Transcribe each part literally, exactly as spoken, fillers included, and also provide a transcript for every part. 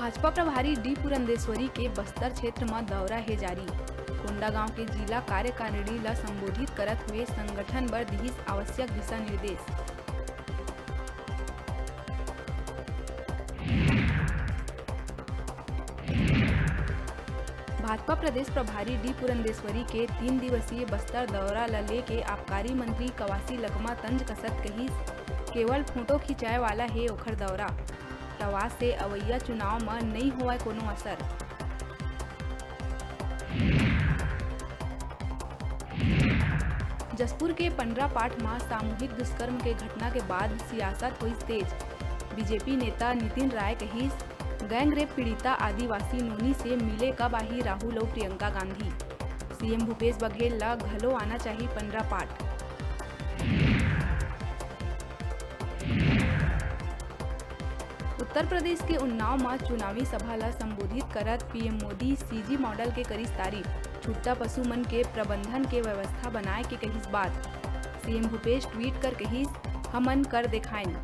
भाजपा प्रभारी डी पुरंदेश्वरी के बस्तर क्षेत्र म दौरा हे जारी। कोंडागांव के जिला कार्यकारिणी ल संबोधित करत हुए संगठन बर दिहिस आवश्यक दिशा निर्देश। भाजपा प्रदेश प्रभारी डी पुरंदेश्वरी के तीन दिवसीय बस्तर दौरा ल लेके आबकारी मंत्री कवासी लकमा तंज कसत कहिस, केवल फोटो खिंचाए वाला हे ओखर दौरा। टवास से अवइया चुनाव म नइ होवय कोनो असर। जशपुर के पंडरा पाठ म सामूहिक दुष्कर्म के घटना के बाद सियासत होइस तेज। बीजेपी नेता नितिन राय कहिस, गैंगरेप पीड़िता आदिवासी नोनी से मिले कब आही राहुल अउ प्रियंका गांधी। सीएम भूपेश बघेल ल घलो आना चाही पंडरा पाठ। उत्तर प्रदेश के उन्नाव म चुनावी सभा ल संबोधित करत पीएम मोदी सीजी मॉडल के करिस तारीफ, छुट्टा पशु मन के प्रबंधन के व्यवस्था बनाए के कहिस बात। सीएम भूपेश ट्वीट कर कहिस, हमन कर देखायन।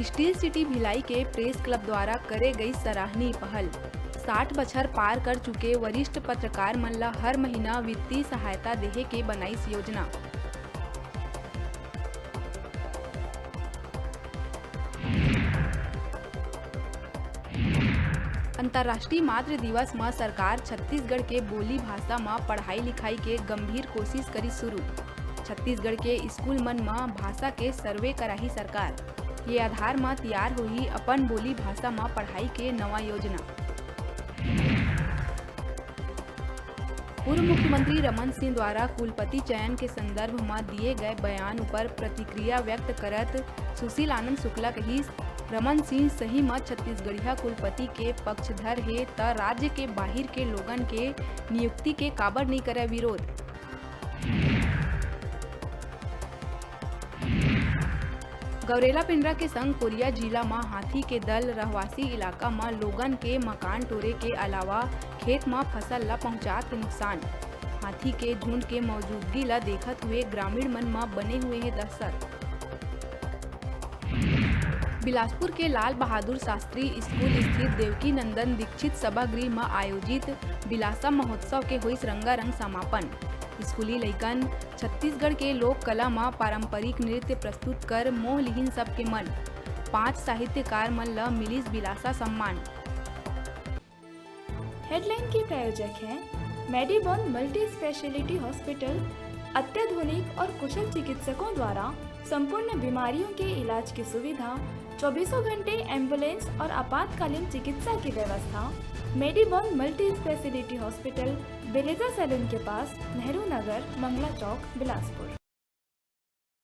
स्टील सिटी भिलाई के प्रेस क्लब द्वारा करे गई सराहनीय पहल। साठ बछर पार कर चुके वरिष्ठ पत्रकार मन ल हर महीना वित्तीय सहायता देहे के बनाइस योजना। अंतर्राष्ट्रीय मातृ दिवस म सरकार छत्तीसगढ़ के बोली भाषा म पढ़ाई लिखाई के गंभीर कोशिश करी शुरू। छत्तीसगढ़ के स्कूल मन म भाषा के सर्वे कराही सरकार। ये आधार म तियार होही अपन बोली भाषा म पढ़ाई के नवा योजना। पूर्व मुख्यमंत्री रमन सिंह द्वारा कुलपति चयन के संदर्भ म दिए गए बयान उपर प्रतिक्रिया व्यक्त करत सुशील आनंद शुक्ला कहिस, रमन सिंह सही म छत्तीसगढ़िया कुलपति के पक्षधर हे, त राज्य के बाहिर के लोगन के नियुक्ति के काबर नइ करय विरोध। गौरेला पेंड्रा के संग कोरिया जिला म हाथी के दल रहवासी इलाका म लोगन के मकान टोरे के अलावा खेत म फसल ल पहुंचात हे नुकसान। हाथी के झुंड के मौजूदगी ल देखत हुए ग्रामीण मन म बने हुए हे दहशत। बिलासपुर के लाल बहादुर शास्त्री स्कूल स्थित देवकी नंदन दीक्षित सभागृह म आयोजित बिलासा महोत्सव के होइस रंगारंग समापन। स्कूली लइकन छत्तीसगढ़ के लोक कला म पारंपरिक नृत्य प्रस्तुत कर मोह लिहिन सबके मन। पांच साहित्यकार मन ल मिलिस बिलासा सम्मान। हेडलाइन के प्रायोजक हैं मेडीबॉन मल्टी स्पेशलिटी हॉस्पिटल। अत्याधुनिक और कुशल चिकित्सकों द्वारा संपूर्ण बीमारियों के इलाज की सुविधा, चौबीसों घंटे एम्बुलेंस और आपातकालीन चिकित्सा की व्यवस्था। मेडीबॉन मल्टी स्पेशलिटी हॉस्पिटल, बेलेजा सैलून के पास, नेहरू नगर, मंगला चौक, बिलासपुर।